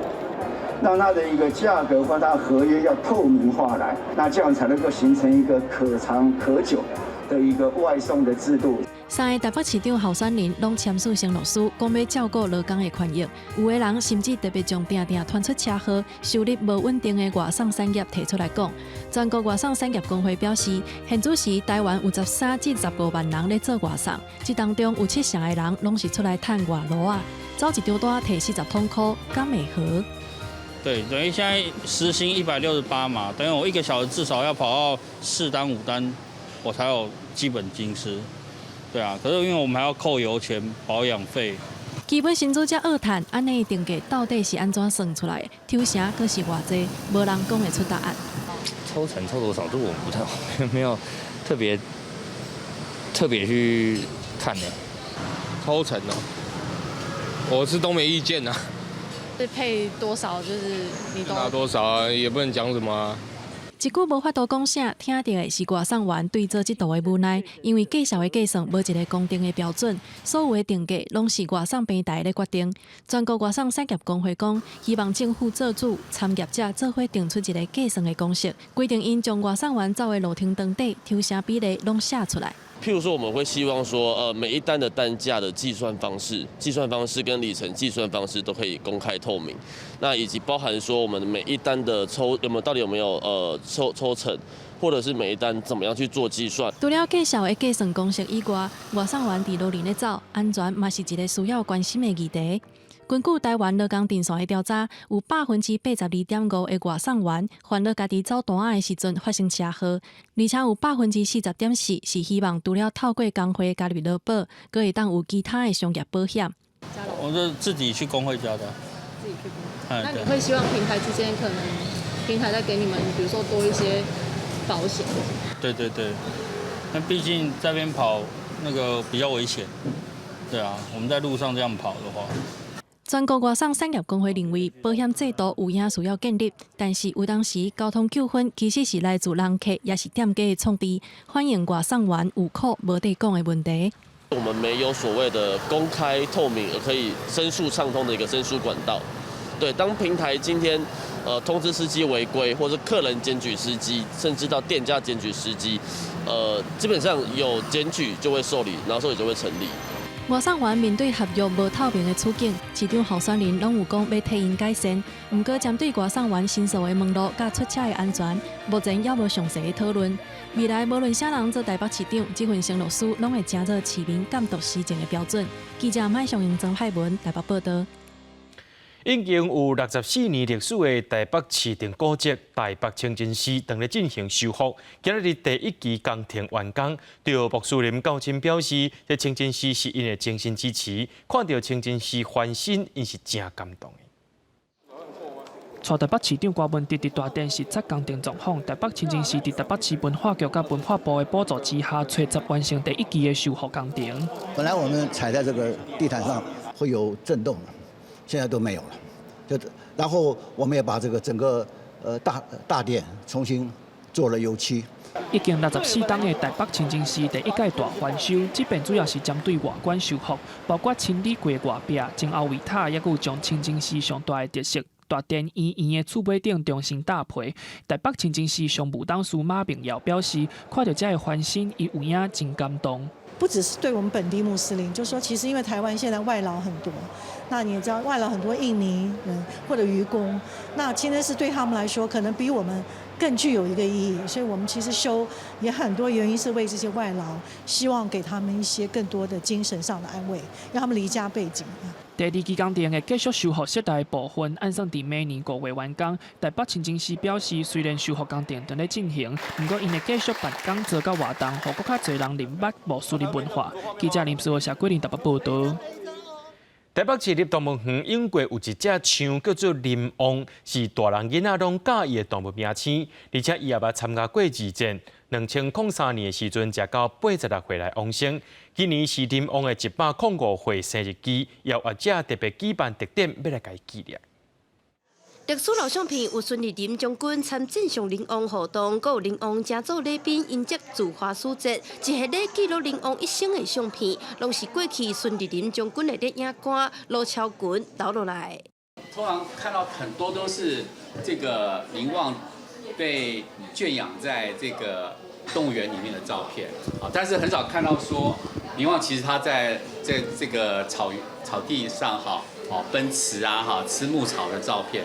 讓它的一個價格或它合約要透明化來，那這樣才能夠形成一個可長可久的一個外送的制度。三个台北市長候選人攏簽署承諾書，講欲照顧勞工的權益。有的人甚至特別將定定傳出車禍、收入無穩定的外送產業提出來講。全國外送產業工會表示，現此時台灣有13至15萬人咧做外送，這當中有七成的人攏是出來趁外勞仔，走一張單提40通箍，敢會合？對，等於現在時薪168嘛，等於我一個小時至少要跑到四單五單，我才有基本薪資。對啊，可是因為我們還要扣油錢、保養費。基本薪資遮惡趁，按呢定價到底是按怎算出來的？抽成閣是偌濟，無人講會出答案。抽成抽多少？這我們不太沒有特別特別去看呢。抽成哦，我是都沒意見啊。是配多少就是你都拿多少啊，也不能講什麼啊。一句無法度講啥，聽著的是外送員對做這道的無奈，因為價數的計算無一個公定的標準，所有的定價攏是外送平台咧決定。全國外送產業工會講，希望政府做主，參業者做伙定出一個計算的公式，規定𪜶將外送員走的路程長短、抽成比例攏寫出來。譬如說，我們會希望說，每一單的單價的計算方式、計算方式跟里程計算方式都可以公開透明。那以及包含說，我們每一單的抽有沒有到底有沒有抽成，或者是每一單怎麼樣去做計算。除了價數的計算公式以外，外送員佇路裡咧走，安全嘛是一個需要關心的議題。根據台灣勞工陣線的調查，有82.5%的外送員煩惱家己走單仔的時陣發生車禍，而且有40.4%是希望除了透過工會加入勞保，閣會當有其他的商業保險。我是自己去工會加的。自己去工會。那你會希望平台之間可能平台再給你們，比如說多一些保險？對對對，那畢竟在邊跑那個比較危險。對啊，我們在路上這樣跑的話。全國外送產業工會認為，保險制度有影需要建立，但是有當時交通糾紛其實是來自人客，抑是店家的創治，反映外送員有苦無得講的問題。我們沒有所謂的公開透明而可以申訴暢通的一個申訴管道。對，當平台今天通知司機違規，或者客人檢舉司機，甚至到店家檢舉司機，基本上有檢舉就會受理，然後受理就會成立。外送員面對合約無透明的處境，市長候選人攏有講欲替𪜶改善。毋過針對外送員申訴的門路佮出車的安全，目前猶無詳細的討論。未來無論啥人做台北市長，這份承諾書攏會成做市民監督施政的標準。記者麥尚英、曾海文台北報道。已經有64年歷史的台北市定古蹟台北清真寺，正咧進行修復。今日第一期工程完工，著穆斯林教親表示，這清真寺是𪜶的精神支持，看著清真寺翻新，𪜶是誠感動的。帶台北市長柯文哲佇大殿視察工程狀況，台北清真寺佇台北市文化局佮文化部的補助之下，初十完成第一期的修復工程。本來我們踩在這個地毯上會有震動，現在都沒有了。就然後我們也把這個整個大殿重新做了油漆。已經64冬的台北清真寺第一屆大翻修，這遍主要是針對外觀修復，包括清理過外壁、前後圍塔，抑閣有將清真寺上大的特色大殿圓圓的厝尾頂重新搭皮。台北清真寺常務董事馬明耀表示，看著這个翻新，伊有影真感動。不只是對我們本地穆斯林，就是說，其實因為台灣現在外勞很多，那你也知道外勞很多印尼人或者漁工，那清真寺對他們來說，可能比我們更具有一個意義。所以我們其實修也很多原因是為這些外勞，希望給他們一些更多的精神上的安慰，讓他們離家背井。第二期工程會繼續修復室內部分，按算佇明年5月完工。台北清真寺表示，雖然修復工程正咧進行，毋過𪜶會繼續辦講座佮活動，予閣較濟人認捌穆斯林文化。記者林思豪、謝桂林台北報導。台北市立動物園永過有一隻象叫做林旺，是大人囡仔攏佮意的動物明星，而且伊也捌參加過二戰。2003年的時陣，食到86歲來往生。今年是林旺的105歲生日期，邀業者特別舉辦特展，欲來共伊紀念。歷史老相片有孫立人將軍參戰上林旺活動，閣有林旺成做禮賓迎接自華使節，一系列記錄林旺一生的相片，攏是過去孫立人將軍的攝影官羅超群留落來。通常看到很多都是這個林旺被圈養在這個動物園裡面的照片，啊，但是很少看到說林旺其實他在這個草地上哈，哦奔馳啊哈吃牧草的照片。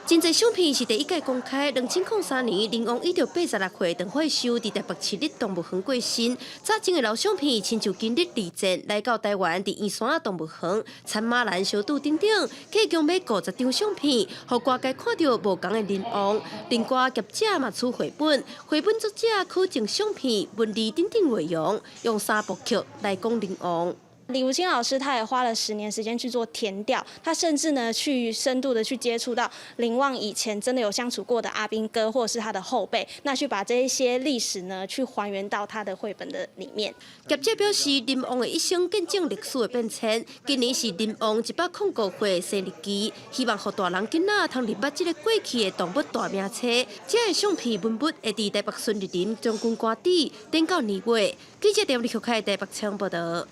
真濟相片是第一屆公開，2003年，林旺以著86歲長歲壽，佇台北市立動物園過身。早前的老相片，親像經歷二戰來到台灣，佇圓山動物園、餐馬蘭小島等等，計共買50張相片，予外界看著無仝的林旺。另外，業者嘛出繪本，繪本作者考證相片、文字等等內容，用三部曲來講林旺。李如清老師他也花了10年時間去做田調，他甚至呢去深度的去接觸到林旺以前真的有相處過的阿兵哥，或者是他的後輩，那去把這一些歷史呢去還原到他的繪本的裡面。業者表示，林旺的一生見證歷史的變遷。今年是林旺105歲生日期，希望予大人囡仔通認捌這個過去的動物大名冊。這个相片文物會佇台北孫立人將軍官邸等到年尾。記者鄭立學開台北採報導。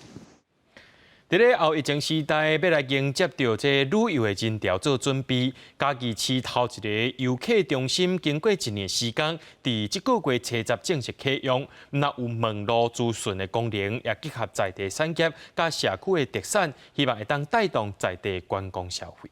佇咧後疫情時代，欲來迎接著這旅遊的人潮做準備。嘉義市頭一个遊客中心，經過一年時間，佇這個月初十正式啟用。毋但有問路諮詢的功能，也結合在地產業佮社區的特產，希望會當帶動在地觀光消費。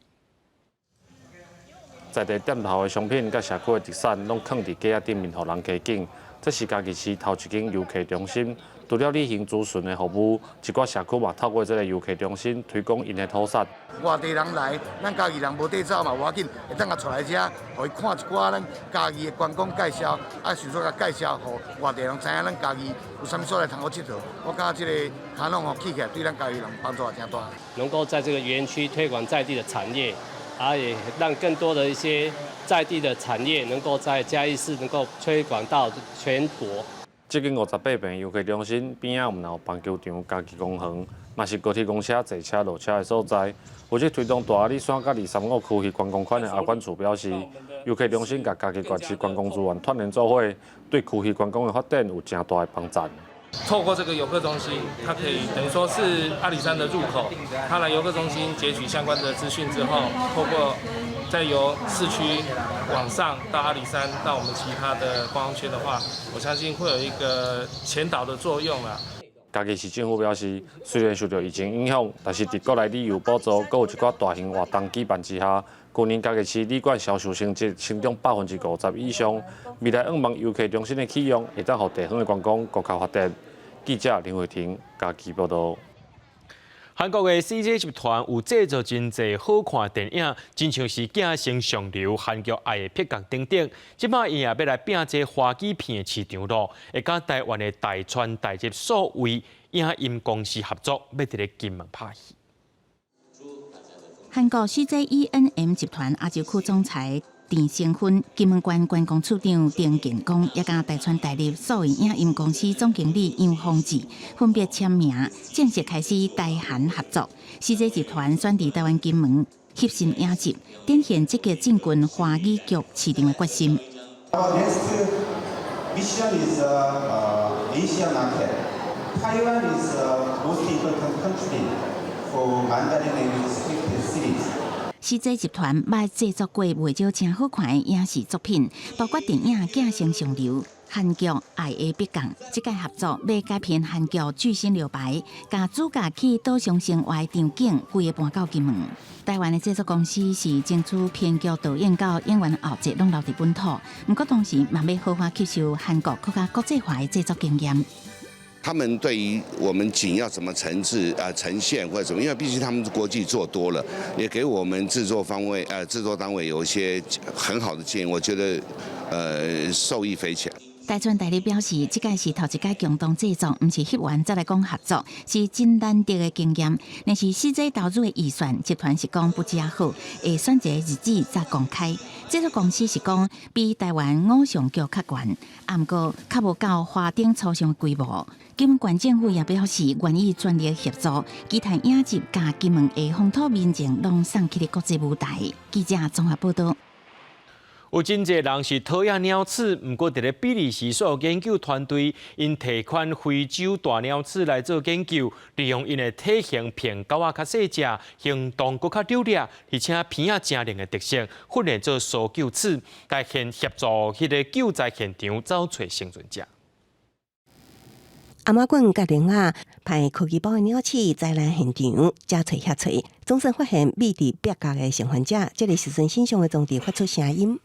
在地店頭的商品佮社區的特產，攏囥佇架仔頂面，予人加景。這是嘉義市頭一間遊客中心。除了旅行諮詢的服務，一寡社區嘛透過這个遊客中心推廣𪜶的土產。外地人來，咱嘉義人無地走嘛，無要緊，會當共帶來遮，予伊看一寡咱嘉義的觀光介紹，啊，順紲共介紹，予外地人知影咱嘉義有啥物所在通好𨑨迌。我感覺這个卡弄吼起起來，對咱嘉義人幫助也誠大。能夠在這個園區推廣在地的產業，啊，也讓更多的一些在地的產業能夠在嘉義市能夠推廣到全國。這間58坪遊客中心邊仔毋但有棒球場、嘉義公園，嘛是高鐵公車坐車落車的所在。負責推動大阿里山佮二三五區域觀光圈的阿管處表示，遊客中心佮嘉義縣市觀光資源串聯做伙，對區域觀光的發展有誠大的幫助。透過這個遊客中心，它可以等於說是阿里山的入口，他來遊客中心截取相關的資訊之後，透過再由市區往上到阿里山，到我們其他的觀光圈的話，我相信會有一個前導的作用啦。嘉義市政府表示，雖然受著疫情影響，但是佇國內旅遊補助，閣有一寡大型活動舉辦之下，去年嘉義市旅館銷售成績成長50%以上。未來向望遊客中心的啟用，會當予地方的觀光閣較發展。記者林慧婷嘉義報導。韓國的 CJ 集團有製作真濟好看電影，親像是《寄生上流》、韓劇《愛的迫降》等等。這擺伊也欲來拼這華語片的市場囉，會佮台灣的大川大日數位影音公司合作，欲佇咧金門拍戲。韓國 CJ ENM 集團亞洲區總裁鄭成芬、金門縣觀光處長丁建光，也佮大川大日數位影音公司總經理楊宏志分別簽名，正式開始台韓合作。CJ 集團選佇台灣金門翕新影集，展現積極進軍華語劇市場的決心。 Our next mission is Asia market. Taiwan is the most important country for Mandarin language speaking cities. CJ 集團捌製作過袂少誠好看的影視作品，包括電影《寄生上流》、韓劇《愛的迫降》。這屆合作欲改編韓劇巨星劉白，共主角去島上生活的場景，規个搬到金門。台灣的製作公司是爭取編劇、導演到演員後製攏留佇本土，毋過同時嘛欲好好吸收韓國閣較國際化的製作經驗。他們對於我們景要怎麼層次啊呈現或者什麼，因為畢竟他們國際做多了，也給我們製作方位製作單位有一些很好的建議，我覺得受益匪淺。大川代理表示，這屆是頭一屆共同製作，毋是翕完才來講合作，是真難得的經驗。若是實際投入的預算，集團是講不遮好，會選一個日子才公開。製作公司是講比台灣偶像劇較懸，毋過較無到華燈初上規模。金門縣政府也表示願意全力協助，期待影集共金門的風土民情攏送去國際舞台。記者綜合報導。有真濟人是討厭鳥鼠，毋過佇咧比利時所有研究團隊，𪜶提款非洲大鳥鼠來做研究，利用𪜶的體型偏狗仔較細隻，行動閣較溜掠，而且鼻仔誠靈的特性，訓練做搜救鼠，來現協助彼个救災現場走揣生存者。阿媽棍佮鈴仔派科技包的鳥鼠災難現場，遮揣遐揣，總算發現秘佇壁角的生還者。這个時陣身上的裝置發出聲音。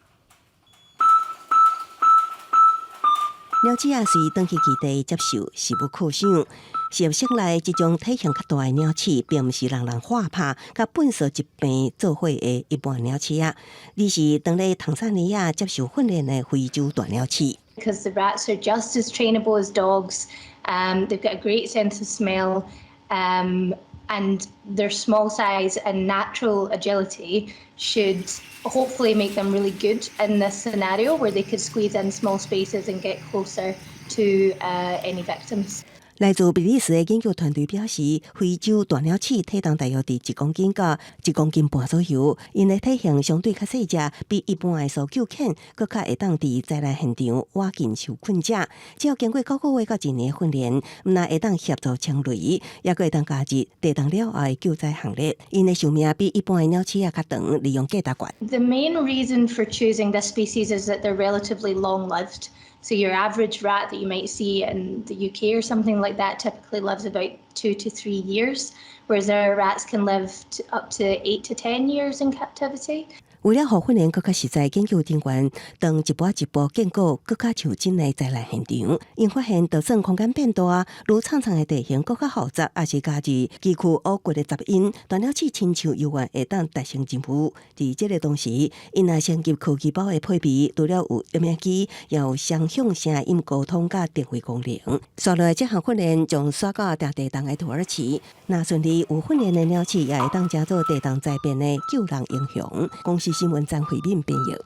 鳥鼠仔隨轉去基地接受食物犒賞。實驗室內這種體型較大的鳥鼠，並毋是人人畫拍，佮糞掃疾病做伙的一般鳥鼠仔，而是當咧坦桑尼亞接受訓練的非洲大鳥鼠。 Because the rats are just as trainable as dogs, they've got a great sense of smell, and their small size and natural agility should hopefully make them really good in this scenario where they could squeeze in small spaces and get closer to any victims. 來自比利時的研究團隊表示，非洲大鳥鼠體重大約佇1公斤到1.5公斤左右，𪜶的體型相對較細隻，比一般的搜救犬閣較會當佇災難現場倚近受困者。只要經過9個月到1年的訓練，毋但會當協助清雷，猶閣會當加入地動了後的救災行列。𪜶的壽命比一般的鳥鼠仔較長，利用價值懸。 The main reason for choosing this species is that they're relatively long-lived. So your average rat that you might see in the UK or something like that typically lives about 2 to 3 years, whereas our rats can live up to 8 to 10 years in captivity. 為了予訓練閣較實在，研究人員當一步一步建構閣較像真的災難現場，𪜶發現，就算空間變大，愈傖傖的地形閣較複雜，抑是加入崎嶇烏骨的雜音，大鳥鼠親像猶原會當達成任務。佇這个同時，𪜶也升級科技包的配備，除了有音響機，也有雙向聲音溝通佮定位功能。紲落來這項訓練將徙到大地動的土耳其，若順利有訓練的鳥鼠，也會當成做地動災變的救人英雄。公視新聞張惠敏編譯。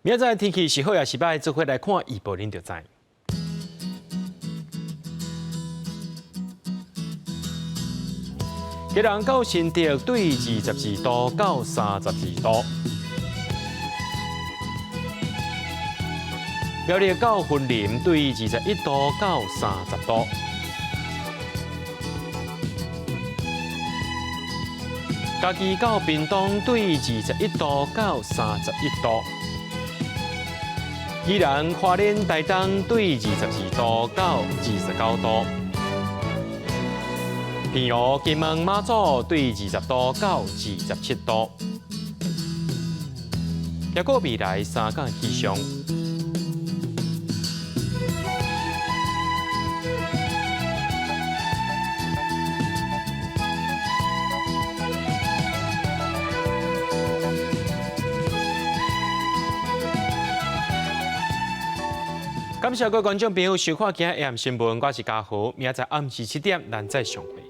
明仔載天氣是好抑是䆀，做伙來看預報，恁就知。基隆到新竹對22度到32度，苗栗到雲林對21度到30度。嘉義到屏東對21度到31度，宜蘭花蓮台東對22度到29度，澎湖金門馬祖對20度到27度，抑閣未來三工氣象。感謝各位觀眾朋友收看今日 AM 新聞，我是嘉豪，明仔載暗時7點，咱再相會。